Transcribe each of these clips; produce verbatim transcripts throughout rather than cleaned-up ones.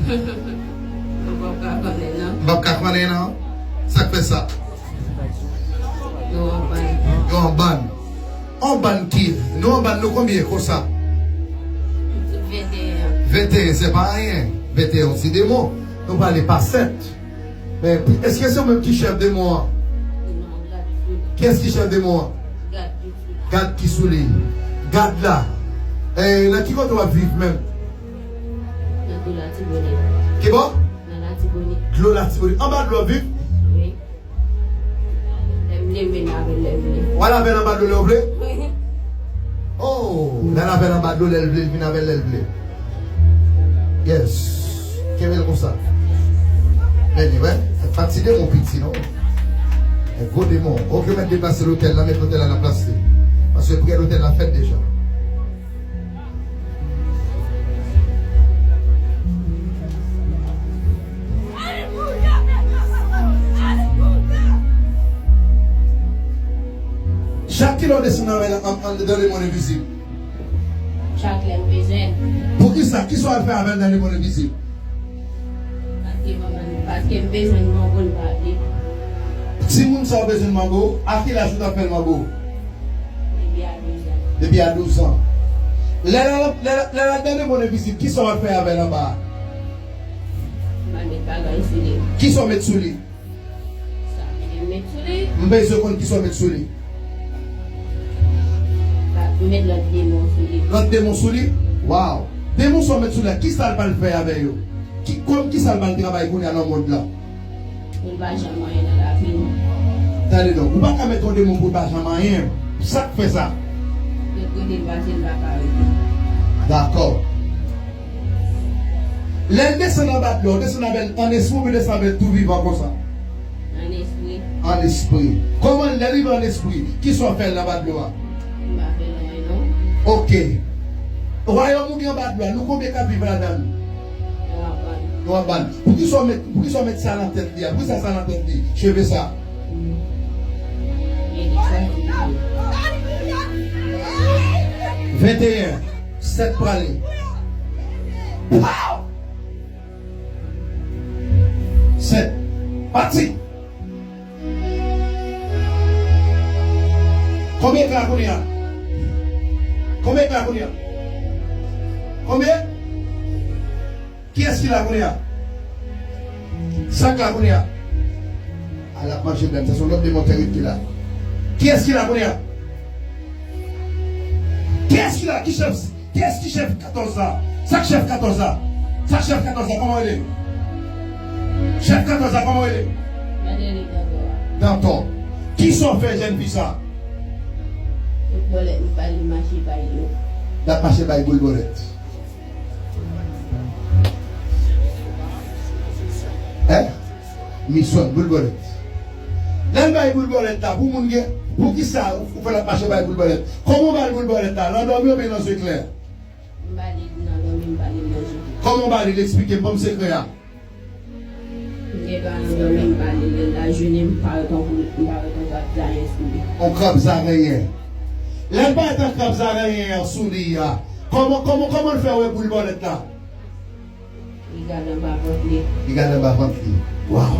Mwen p ap ka konnen non. M p ap ka konnen non. Sa k fè sa? Nou anbann. Yo anbann. Anbann ki? Nou anbann nou konbyen konsa? Venteyen. Venteyen se pa anyen. Venteyen yon ti demon. Nou prale pa sèt. Men èske se ou menm ki chèf demon an? Non, gad sou li. Kiyès ki chèf demon an? Gad ki sou li. Gad ki sou li. Gad la. Eh, nan ki kote w ap viv menm? Nan dlo Latibonit. Kibò? Nan Latibonit. Dlo Latibonit. Anba dlo w ap viv? Wi. Lè m leve, m lave lè m vle. W a lave anba dlo lè w vle? Wi. Oh, l a lave anba dlo lè l vle, l vin avè l lè l vle. Yes. Kenbe l konsa. Beni, wè. Pa ti demon piti, non. E gwo demon. Ok, mèt deplase lotèl la, met lotèl la nan plas li. Paske priyè lotèl la fèt deja. Chak kilè w desann anlè, an, an, dan lemonn envizib. Chak lè m bezwen. Poukisa? Kisa w al fè avè l dan lemonn envizib? Paske manman, paske m bezwen mango l pa vle. Timoun sa w bezwen mango, a ki laj ou t ap fè l mango? Depi a douz an. Depi a douz an. Lè l al, lè, lè l al dan lemonn envizib, kisa w al fè avè l anba a? M al met bagay sou li. Kisa w met sou li? Sa m met sou li. M bezwen konn kisa w met sou li. M met lòt demon sou li. Lòt demon sou li? Waw! Demon sa w met sou li a, kisa l pral fè avè yo? Ki, kòm kisa l pral travay kounye a nan mond lan? Pou l pa janm anyen nan lavi m. Tande non, ou pa ka met yon demon pou l pa janm anyen. Sa k fè sa? Yo kote l pase l pa ka rete. Dakò. Lè l desann anba dlo, w desann avè l an espri oubyen desann avè l tou vivan konsa? An espri. An espri. Kòman lè l rive an espri, kisa w fè l anba dlo a? M pa fè l anyen non. Ok. Wayòm ou gen anba dlo a, nou konbyen k ap viv ladan l? Yo anbann. Yo anbann. Poukisa w met, poukisa w met sa nan tèt li a? Poukisa sa nan tèt li? Cheve sa. Gen de chwa ki gen. Venteyen. Sèt prale. Pow! Sèt. Pati. Konbyen k la kounye a? Konbyen k la kounye a? Konbyen? Kiyès ki la kounye a? Sa k la kounye a? A, l ap manje bèm, sa se yon lòt demon tèrib ki la. Kiyès ki la kounye a? Kiyès ki la? Ki chèf? Kiyès ki chèf katòz la? Sa k chèf katòz la? Sa k chèf katòz la? Kòman w rele? Chèf katòz la, kòman w rele? Mwen rele Dantò a. Dantò. Kisa w fè jèn fi sa? Tout bòlèt m ba li mache bay yo. L ap mache bay boul bòlèt. Hein? Misyon boul bòlèt. Lè l bay boul bòlèt la, pou moun gen, poukisa ou fè l ap mache bay boul bòlèt? Kòman w ba l boul bòlèt la? Nan dòmi oubyen nan zye klè? M ba li nan dòmi, m ba li nan zye klè. Kòman w ba li l? Eksplike m, ban m sekrè a. M gen dwa nan dòmi, m ba li, lè l lajounen, m parèt tankou, m parèt tankou yon krab zarenyen sou li. Yon krab zarenyen. Lè l parèt an krab zarenyen an sou li a, kòman, kòman, kòman l fè wè boul bòlèt la? Li gade anba vant li. Li gade anba vant li. Waw!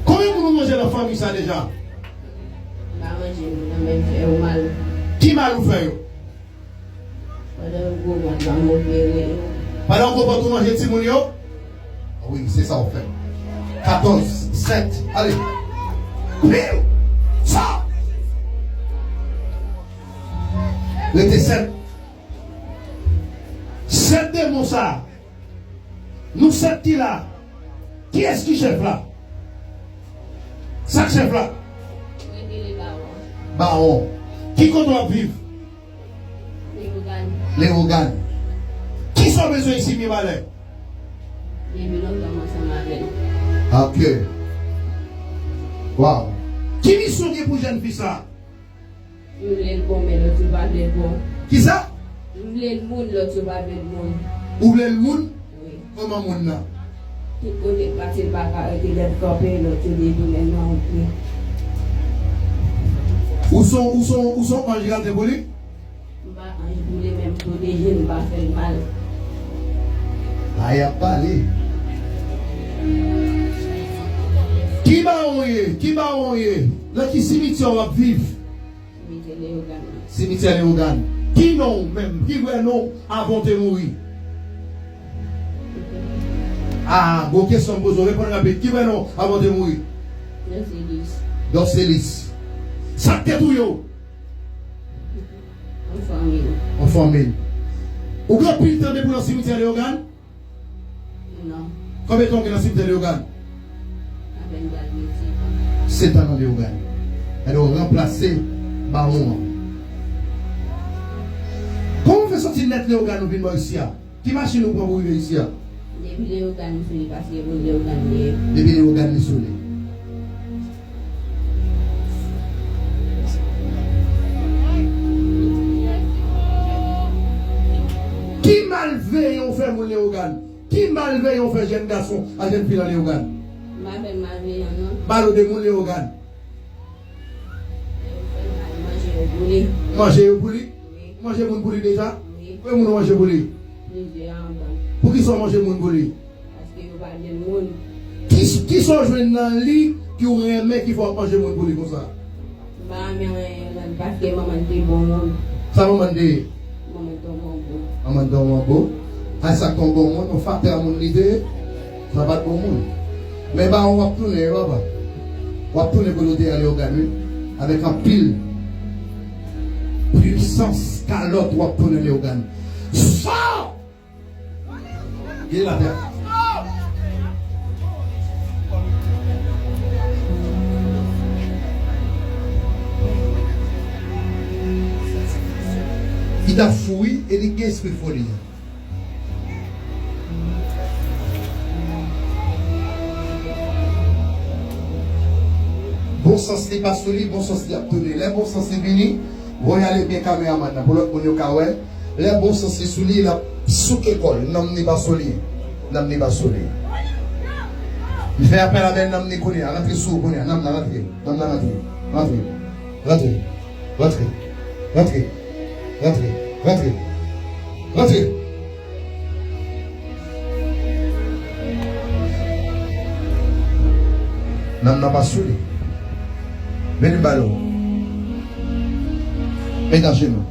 Konbyen moun ou manje nan fanmi sa deja? M pa manje moun nan, men m fè yo mal. Ki mal ou fè yo? Pandan yo gwo vant la, m opere yo. Pandan yo gwo vant ou manje timoun yo? Wi, se sa w fè. Katòz, sèt, ale. Piw! Sa! Rete sèt. Sèt demon sa. Nou sèt ki la. Kiyès ki chèf la? Sa k chèf la? Mwen rele Bawon. Bawon. Ki kote w ap viv? Leyogàn. Leyogàn. Kisa w bezwen isi, Mibalè? Depi lontan m ansanm avè l. Ok. Waw. Ki misyon w gen pou jèn fi sa? M vle l bon, men lòt yo pa vle l bon. Kisa? M vle l moun, lòt yo pa vle l moun. Ou vle l moun? Wi. Kòman moun nan? Tout kote l pase, l pa ka rete, lè l kanpe, lòt yo detounen nan wout li. Ou se yon, ou se yon, ou se yon anj gade pou li? M pa anj pou li, men m pwoteje l, m pa fè l mal. A, y ap pale. Ki bawon w ye? Nan ki simityè w ap viv? Simityè Leyogàn. Simityè Leyogàn. Ki non w menm? Ki vrè non w avan w te mouri? Ah, gwo kesyon m poze w, reponn rapid. Ki vrè non w avan w te mouri? Dorcelis. Dorcelis. Sa k te touye w? Yon fanmi. Yon fanmi. Ou gen anpil tan depi w nan simityè Leyogàn? Non. Konbyen tan w gen nan simityè Leyogàn? Apèn pral gen sèt an. Sèt an nan Leyogàn. Gade, w ranplase bawon an. Kòman w fè soti nèt Leyogàn ou vin bò isi a? Ki machin ou pran pou rive isi a? Depi Leyogàn m sou li paske moun Leyogàn m ye. Depi Leyogàn li sou li. Ki malveyan w fè moun Leyogàn? Ki malveyan w fè jèn gason ak jèn fi nan Leyogàn? M pa fè malveyan, non. Pale w de moun Leyogàn. Yo fè mal, manje yo pou li. Manje yo pou li? Wi. Manje moun pou li deja? Wi. Konbyen moun ou manje pou li? Plizyè anba. Poukisa w manje moun pou li? Paske yo pa jwenn moun. Ki, kisa w jwenn nan li ki w renmen ki fè w ap manje moun pou li konsa? M pa renmen anyen nan li paske manman l te bon moun. Sa manman l te ye? Manman l te yon bon moun. Manman l te yon bon moun? A sa k te yon bon moun, yon fatè moun li te ye? Sa pa t bon moun. Men bawon w ap tounen wi papa. W ap tounen kote w te ye a Leyogàn wi. Avèk anpil pwisans kalòt w ap tounen Leyogàn. Sò! Gen latè. Li ta fou wi, e li gen espri foli. Bon sans li pa sou li, bon sans li ap tounen. Lè bon sans li vini, voye ale byen kameramann nan pou lòt moun yo ka wè. Lè bon sans li sou li, l ap souke kò l. Nanm li pa sou li. Nanm li pa sou li. Li fè apèl avè nanm li kounye a. Rantre sou ou kounye a. Nanm nan rantre. Nanm nan rantre. Rantre. Rantre. Rantre. Rantre. Rantre. Rantre. Rantre. Nanm nan pa sou li. Vini m ba l ou. Mete ajenou.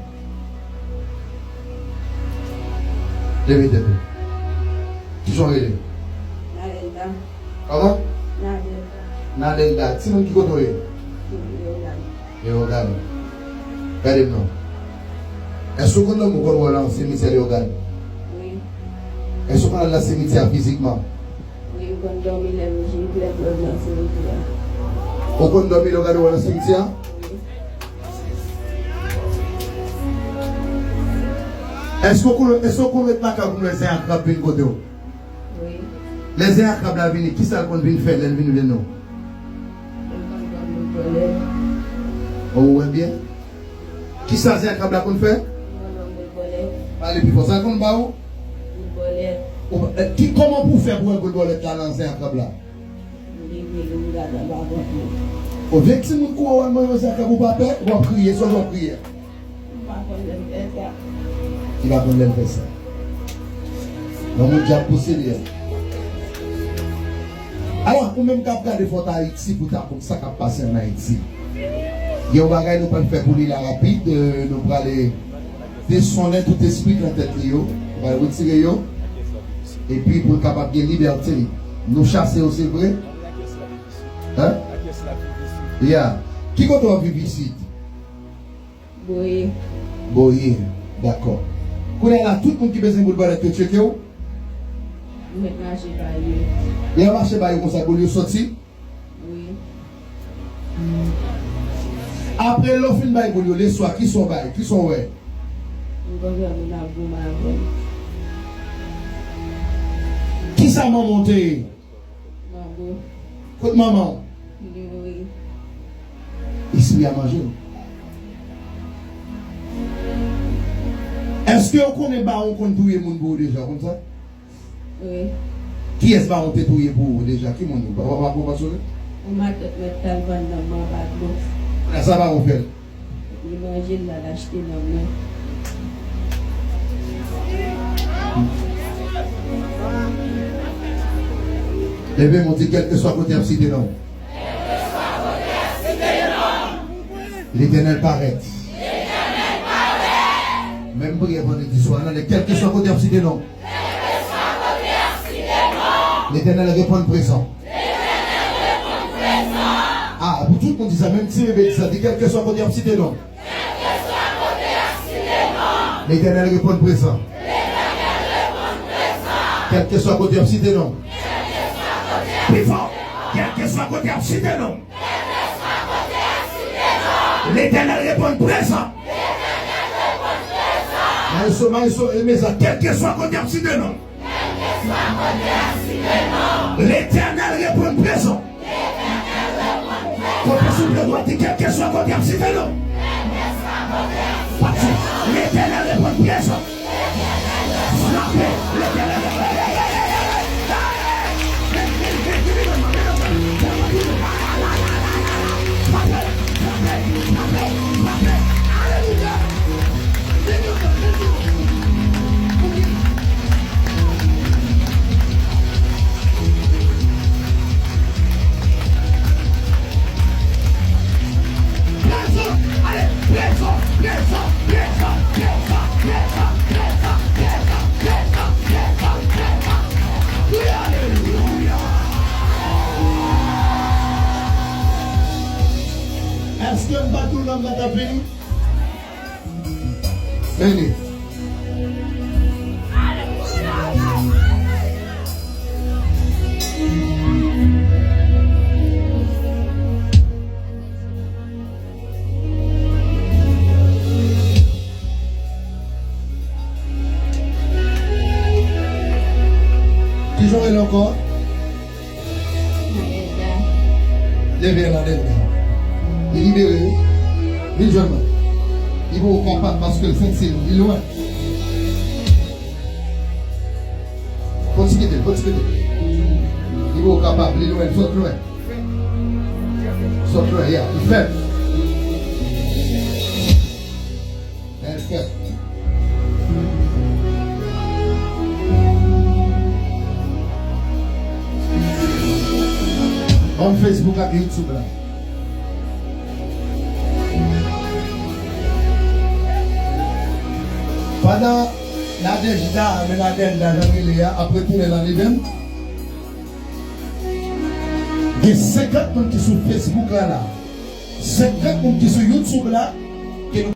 Leve tèt ou. Kijan w rele? Nadelda. Kòman? Nadelda. Nadelda. Timoun ki kote w ye? Leyogàn. Leyogàn. Gade m non. Èske w konn dòmi w konn wè w nan simityè Leyogàn? Wi. Èske w konn al nan simityè a fizikman? Wi, m konn dòmi lè m jwenn lè m nan simityè a. Ou konn dòmi lè w gade w nan simityè a? Wi. Èske w konn, èske w konn ret lakay ou pou lè zen ak krab vin kote w? Wi. Lè zen ak krab la vini, kisa l konn vin fè lè l vin jwenn ou? L konn ban m bout bòlèt. Ou wè byen? Kisa zen ak krab la konn fè? Li konn ban m bout bòlèt. Pale pi fò. Sa l konn ba ou? Bout bòlèt. Ou, eh, ki, kòman pou w fè pou wè bout bòlèt la nan zen ak krab la? M leve l, m gade anba vant mwen. Ou vle timoun kouri w al manje zen ak krab ou pa pè? W ap kriye, sòl w ap kriye. M pa konn lè m fè sa. Li pa konn lè l fè sa. Yon moun dyab pouse li a. Alò, ou menm k ap gade Fòt Ayiti pou ta konn sa k ap pase ann Ayiti. Gen yon bagay nou pral fè pou li la rapid, euh, nou prale desonnen tout espri k nan tèt li yo, nou pral retire yo, epi pou l kapab gen libète. Nou chase yo, se vre. Hein? Ya. Ki kote w ap viv isit? Boye. Boye. Dakò. Kounye a la, tout moun ki bezwen boul bòlèt yo tcheke w? M mèt mache ba yo. Lè w mache ba yo konsa, boul yo soti? Wi. Apre, lè w fin bay boul yo, leswa, kisa w bay? Kisa w wè? M konn wè moun ap goumen avè m. Kisa manman w te ye? Manbo. Kot manman w? Li mouri. Espri a manje w. Èske w konnen bawon konn touye moun pou ou deja, w konn sa? Wi. Kiyès bawon te touye pou ou deja? Ki moun? Papa, papa, papa Sole? Yon matant mèt t al vann nanm mwen anba dlo. Sa bawon fè l? Li manje l, l al achte nan mwen. Leve men w, di kèlkeswa kote y ap site non w. Letènèl parèt. Menm priyè vandredi swa nan, kèlkeswa kote y ap site non. Letènèl reponn prezan. A, pou tout moun di sa, menm ti bebe di sa, di kèlkeswa kote y ap site non. Letènèl reponn prezan. Kèlkeswa kote y ap site non. Pi fò, kèlkeswa kote y ap site non. Letènèl reponn prezan. Maestro, maestro, e mezan, kèlkeswa kote y ap site non. Letènèl reponn prezan. Kote souple dwat, di kèlkeswa kote y ap site non. Pati, Letènèl reponn prezan. Frape, Letènèl reponn. Èske m pa di w lòm nan t ap vini? Vini. Kijan w rele ankò? Leve la, leve la. Li libere wi. Vin jwenn mwen. Li poko kapab paske l santi l, li lwen. Fò ti kite l, fò ti kite l. Li poko kapab, li lwen, sot lwen. Sot lwen, ya, li fèb. Respè. Ban m Facebook ak YouTube la. Pandan Nadèjda, men Nadèjda, jan l rele a, ap retounen nan Eden, gen senkant moun ki sou Facebook la, la. Senkant moun ki sou YouTube la, ke nou